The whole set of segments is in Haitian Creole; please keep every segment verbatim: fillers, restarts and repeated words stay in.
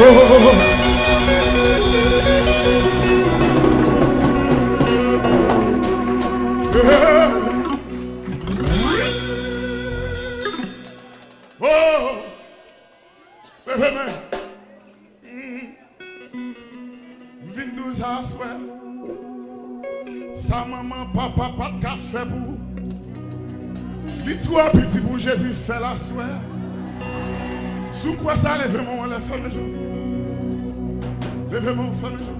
Oh. Yeah. Oh. Leve men. Mm. M vin di w sa aswè. Sa manman, papa pa t ka fè pou ou, li twò piti pou Jezi fè l aswè. Si w kwè sa, leve men w anlè, fèmen je w. Leve men w, fèmen je w.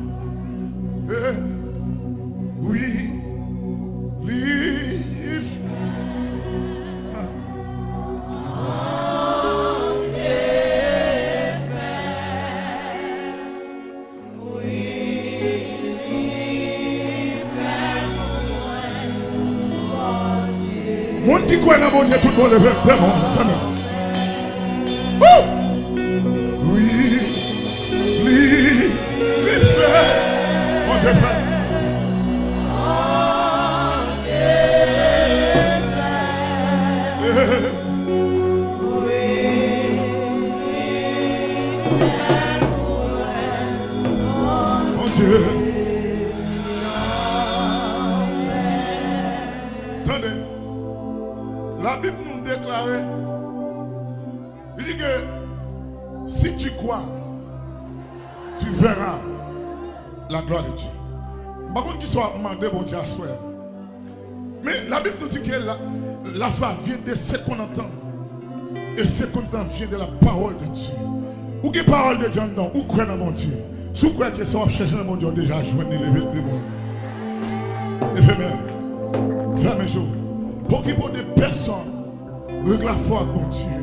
Eh, wi, li fè. Ah. Moun ki kwè nan Bondye, tout bon leve, fèmen w, fèmen w. Woo! Wi, li, li fè. Bondye fè. Bondye. Tande, Labib nou deklare, li di ke si tu crois, tu verras la gloire de Dieu. M pa konn kisa w ap mande Bondye aswè a. Men Labib nou di ke la, la foi vient de ce qu'on entend, et ce qu'on entend vient de la parole de Dieu. Ou gen pawòl de Dye anndan w, ou kwè nan Bondye. Si w kwè ke sa w ap chèche nan Bondye, w deja jwenn li, leve l devan. Leve men. Fèmen je w. Okipe w de pèsonn. Règle afè w ak Bondye.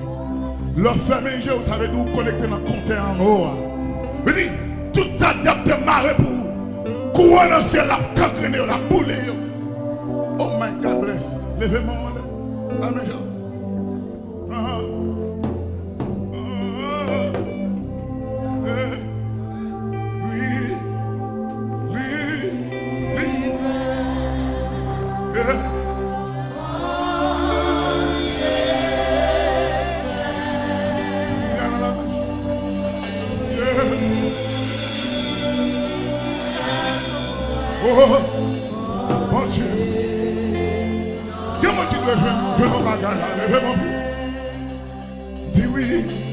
Lè w fèmen je w, sa vle di w konekte nan kontè anwo a. Vle di, tout sa dyab te mare pou ou, kouwòn nan syèl la ap gangrene yo, l ap boule yo. Oh my God bless. Leve men w anlè. Amèn. Ah. Ah. Eh. Wi. Li. Li. Eh. Oh, Bondye. Gen moun ki dwe jwenn, jwenn yon bagay la. Leve men w. Di wi.